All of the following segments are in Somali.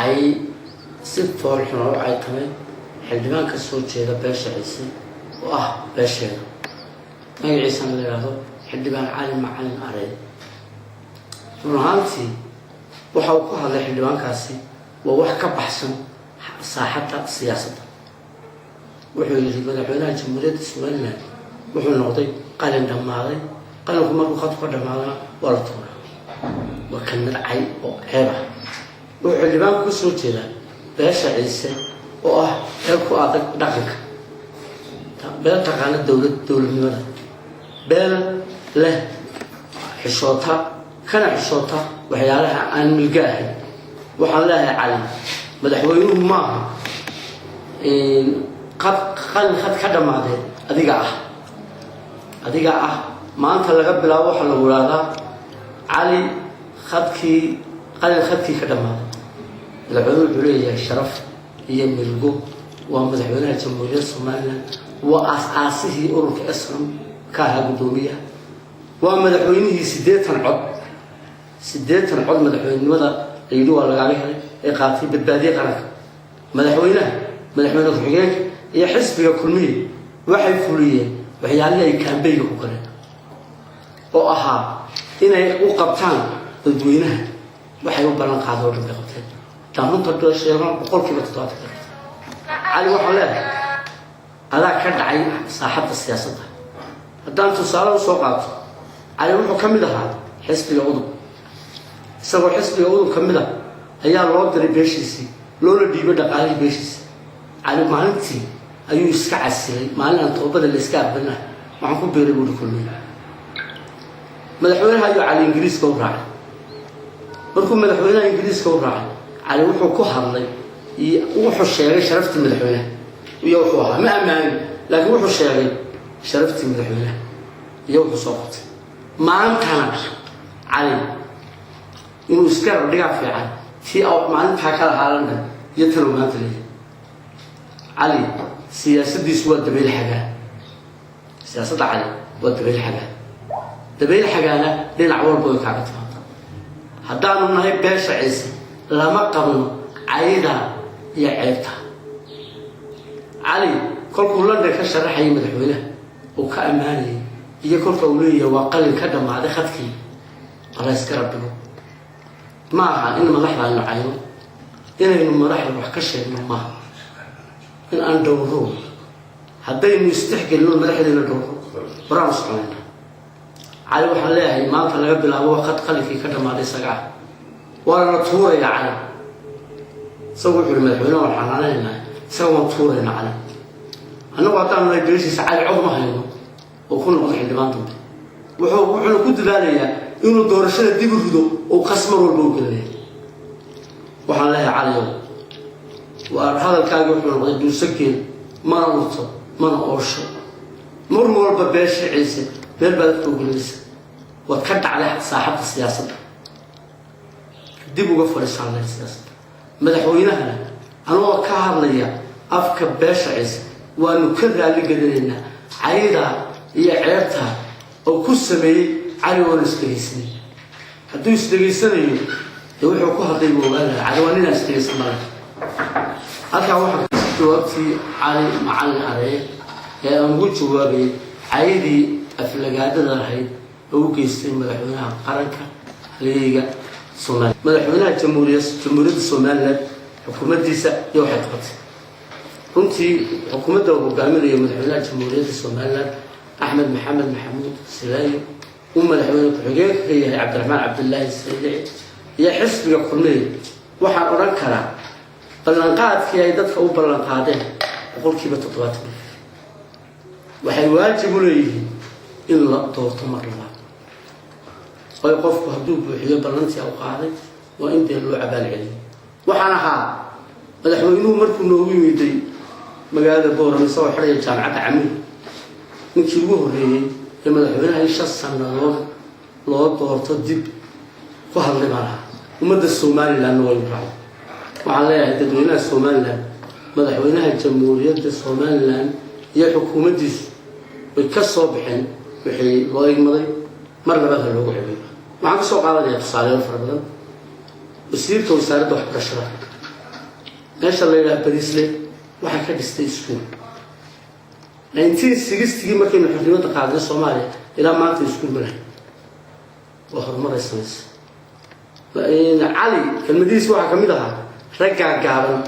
Cay si foolxun oo u caytamay xildhibaan ka soo jeeda beesha Ciise oo ah beesheeda, magaciisana la yidhaahdo Xildhibaan Cali Macalin Arey. Run ahaantii, waxa uu ku hadlay xildhibaankaasi waa wax ka baxsan saaxadda siyaasadda. Wuxuu yidhi madaxweynaha Jamhuuriyadda Somaliland wuxuu noqday qalin dhammaaday. Qalinku markuu khadku ka dhammaadana waa la tuuraa. Waa kelmad cay oo ceeb ah. Wuxuu xildhibaanku ka soo jeedaa beesha Ciise oo ah beel ku adag dhaqanka, beel taqaana dowlad, dowladnimada, beel leh xishoota, kana xishoota waxyaalaha aan milga ahayn. Waxaan leeyahay Cali, madaxweynuhu maaha qad qalin khad ka dhammaadeen. Adiga ah, adiga ah. Maanta laga bilaabo waxaa lagu ihahdaa Cali khadkii, qalin khadkii ka dhammaaday. Madaxweynuhu wuxuu leeyahay sharaf iyo milgo. Waa madaxweynaha Jamhuuriyadda Somaliland, waa aas-aasihii ururka SNM ka ahaa guddoomiyaha, waa madaxweynihii 80 cod, 80 cod madaxweynenimada la yidhi waa lagaaga helay ee qaatay, badbaadiye qaranka. Madaxweynaha, madaxweyne ku-xigeenka iyo xisbiga Kulmiye waxay fuliyeen waxyaalihii ay campaignka ku galeen oo ahaa inay u qabtaan dadweynaha. Waxay u ballan qaadeen oo dhan bay qabteen. Taan runta sheegno, 70% bay qabteen. Cali, waxaan leeyahay adaa ka dhacay saaxadda siyaasadda. Haddaan tusaale usoo qaato, Cali wuxuu ka mid ahaa xisbiga Udub. Isagoo xisbiga Udub ka mid ah ayaa loo diray beeshiisii, loona dhiibay dhaqaalihii beeshiisi. Cali maalintii ayuu iska casilay, maalin aan toobada la iska aqbalina. "Waxaan ku biiray," buuri, "Kulmiye." Madaxweynaha ayuu Cali Ingiriiska u raacay. Markuu madaxweynaha Ingiriiska u raacay, Cali wuxuu ku hadlay iyo wuxuu sheegay sharaftii madaxweynaha iyo wuxuu ahaa ma ammaanin, laakiin wuxuu sheegay sharaftii madaxweynaha iyo wuxuu soo qabtay. Maantana Cali inuu iska rabdhigaa fiican tii maalintaa ka lahaa London iyo talow maanta leeyahay. Cali siyaasaddiisu waa dabayl xagaa. Siyaasadda Cali waa dabayl xagaa. Dabayl xagaana dhinac walba way kaaga timaada. Haddaanu nahay beesha Ciise, lama qabno cayda iyo ceebta. Cali kolkuu London ka sharaxayay madaxweynaha uu ka ammaanayay iyo kolka uu leeyahay waa qalin ka dhammaaday khadkii, bala iska rabbigo. Ma aha in madaxda aynu cayno, inaynu madaxda wax ka sheegno maaha, in aan dhowro. Haddaynu istixgelino, madaxdeena dhowro, waraanu soconayna. Cali waxaan leeyahay, maanta laga bilaabo waa khad qalinkii ka dhammaaday isaga ah, waana la tuurayaa. Cali isagu wuxuu yidhi madaxweyneha waan xanaanaynaynaa, isaga waan tuuraynaa. Cali, annagu haddaan nahay beeshiisa, Cali cod ma hayno oo ku noqdo xildhibaan dambe. Wuxuuna ku dadaalayaa inuu doorashada dib u rido oo qas mar walba u gelinaya. Waxaan leeyahay, Caliyow, waar hadalkaagi wuxuu noqday dhuusageel, mana urto mana oosho. Mar walba beesha Ciise meel baad afka ugelinaysa. Waad ka dhacday saaxadda siyaasadda, dib uga fadhiisaan lehay siyaasadda. Madaxweynahana, anagoo ka hadlaya afka beesha Ciise, waanu ka raali gelinaynaa caydaa iyo ceebtaa oo ku sameeyey Cali oona isdhegaysanay. Hadduu isdhegaysanayo dee wuxuu ku hadlay buu ogaan lahaa. Cali waa ninaan isdhegaysan male. Halkaa waxaa jawaabtii Cali Macalin Aree ee aan ugu jawaabayay caydii aflagaadada lahayd oo u geystay madaxweynaha qaranka, halyeyga Soomaaliya, madaxweynaha Jamhuuriyadda Somaliland, xukuumaddiisa iyo waxay qabatay. Runtii, xukuumadda uu hogaaminayo madaxweynaha Jamhuuriyadda Somaliland Axmed Maxamed Maxamuud Silaayo, uu madaxweyne ku-xigeenka ka yahay Cabdiraxmaan Cabdilaahi Saylici, iyo xisbiga Kulmiye, waxaan odhan karaa ballanqaadkii ay dadka u ballanqaadeen 70%. Waxay waajib u leeyihiin in la doorto mar labaad. Waayo, qofku hadduu buuxiyo ballantii u qaaday, waa in dee loo abaal celiyo. Waxaan ahaa madaxweynuhu markuu noogu yimiday magaalada Boorama isagoo xidhaya jaamacadda Camuud, ninkii ugu horreeyey ee madaxweynaha in 5 sannadood loo doorto dib ku hadlay baan ahaa. Ummadda Somalilandna way u raacday. Waxaan leeyahay dadweynaha Somaliland, madaxweynaha Jamhuuriyadda Somaliland iyo xukuumaddiisu way ka soo baxeen wixii loo igmaday. Mar labaad ha loogu celiyo. Waxaan ka soo qaadanayaa tusaalayaal fara badan. Wasiirka wasaaradda waxbarashada Meesha la yidhaha Bariisle waxay ka dhistay iskuul 1960-gii markaynu xornimada qaaday Soomaaliya. Ilaa maanta iskuul ma lahay. Waa horumaray samaysay. Cali kelmadihiis waxaa ka mid ahaa raggaa gaaban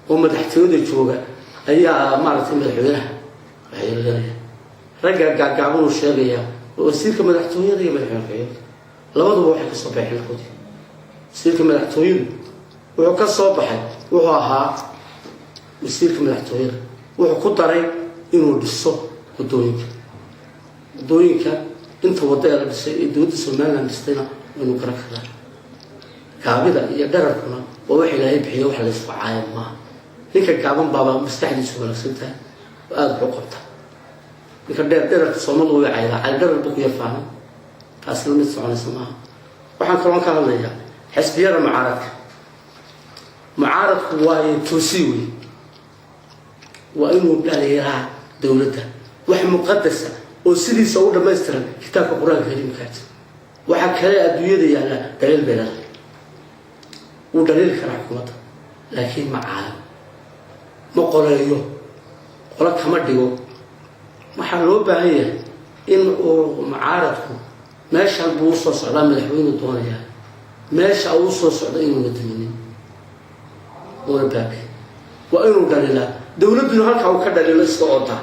oo madaxtooyada jooga ayaa maaragtay madaxweynaha waxyeelanaya. Raggaa gaagaaban uu sheegayaa waa wasiirka madaxtooyada iyo madaxweyne ku-xigeenka. Labaduba waxay kasoo baxeen xilkoodii. Wasiirka madaxtooyadu wuxuu ka soo baxay, wuxuu ahaa wasiirka madaxtooyada, wuxuu ku daray inuu dhiso wadooyinka. Wadooyinka inta waddo ee la dhisay ee dowladda Somaliland dhistayna waynu garan karnaa. Gaabida iyo dherarkuna waa wax Ilaahay bixiyo, wax la isku caayo maaha. Ninka gaaban baaba maskaxdiisu wanaagsan tahay oo aada wax u qabta. Ninka dheer dherarka soomadu way caydaa, cali dherar buu ku yarfaana, taasina mid soconaysa maaha. Waxaan kaloon ka hadlayaa xisbiyada mucaaradka. Mucaaradku waayo toosii wey, waa inuu dhaliiraa dowladda. Wax muqadasa oo sidiisa u dhammaystiran kitaabka Qur-aanka Kariimkaati. Waxaa kale adduunyada yaalla dhaliil bay leedahay. Wuu dhaliili karaa xukuumadda, laakiin ma caayo, ma qoleeyo, qolo kama dhigo. Waxaa loo baahan yahay in uu mucaaradku meeshan buu usoo socdaa, madaxweynu doonayaa meesha uu usoo socdo inuuna duminin uuna baabi. Waa inuu dhaliilaa, dowladduna halkaa uu ka dhaliilo iska oodaa.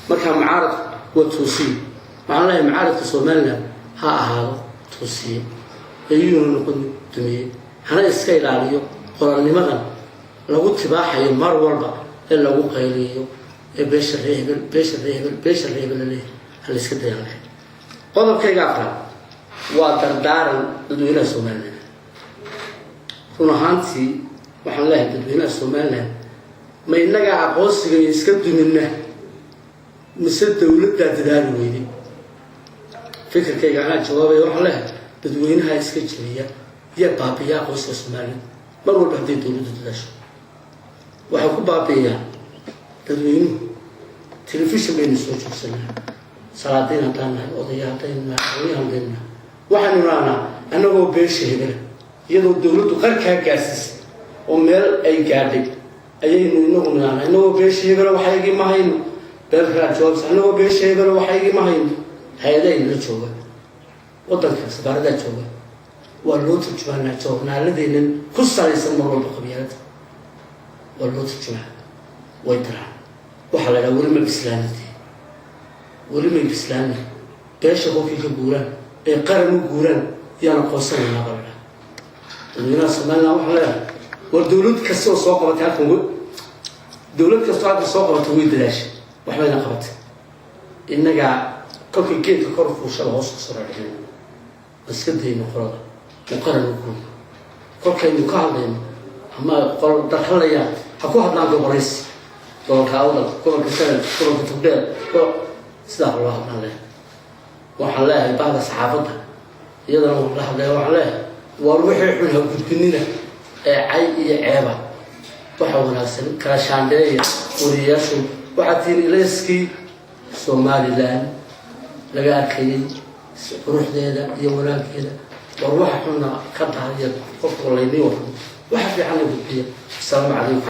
Markaa mucaaradku waa toosiye. Waxaan leeyahay mucaaradka Somaliland ha ahaado toosiye, ayuuna noqon dumiye, hana iska ilaaliyo qoralnimadan lagu tibaaxayo mar walba ee lagu qayliyo ee beesha ree hebel, beesha ree hebel, beesha ree hebel laleeyahay. Ha la iska dayaan lahay. Qodobkayga afraad waa dardaaran dadweynaha Somaliland. Run ahaantii waxaan leeyahay dadweynaha Somaliland, ma innagaa aqoonsiga iyo iska dumina mise dowladdaa dadaali weyday? Fikirkayga anaa jawaabaya. Waxaan leeyahay dadweynaha iska jebiya iyo baabiya aqoonsiga Somaliland mar walba. Hadday dowladdu dadaasho, waxay ku baabi'iyaan dadweynuhu. Telefishin baynu soo joogsanaa, salaadiin haddaan nahay, odaya haddaynu nahay, hawyahan haddaynu nahay, waxaynu nahnaa annagoo beesha hebela, iyadoo dowladdu qarkaa gaarsiisay oo meel ay gaadhay ayaynu inagu nahnaa innagoo beesha hebela waxaygii ma hayno. Beel kalaa jawaabsa, annagoo beesha hebela waxaygii ma hayno. Hay-adahayna la jooga waddanka, safaaradaa jooga, waa loo turjumaanaa. Joornaaladeennan ku salaysan mar walba qabyaalada waa loo turjumaa, way daraan. Waxaa la dhaha weli ma bislaanade, weli may bislaana. Beesha kolkii ka guuraan ay qaran u guuraan yaan aqoonsanaynaa baa la dhaha. Dadweynaha Somaliland waxaa leeyahay, war dowlad kasta oo soo qabatay halkan, dowlad kastoo halkan soo qabatay way dadaashay, waxbayna qabatay. Innagaa kolkii geedka kor fuushada hoos kasoo raadhicin. Iska dayno qolada oo qaran u guurno. Kolkaynu ka hadlayno ama qol darhalayaan ha ku hadlaan gobolaysi, gobolka Awdal, gobolka Sanad, gobolka Togdheer, sidaa loo hadlaan leeyahay. Waxaan leeyahay bahda saxaafadda, iyadana waan la hadlaya. Waxaan leeyahay, war wixii xun ha gudbinina ee cay iyo ceeba, waxa wanaagsan kala shaandheeya. Wariyayaashu waxaad tihiin ilayskii Somaliland laga arkayay quruxdeeda iyo wanaaggeeda. War waxa xunna ka daadiya, qofka laynii warramo, waxa fiicanna gudbiya. Asalaamu calaykum.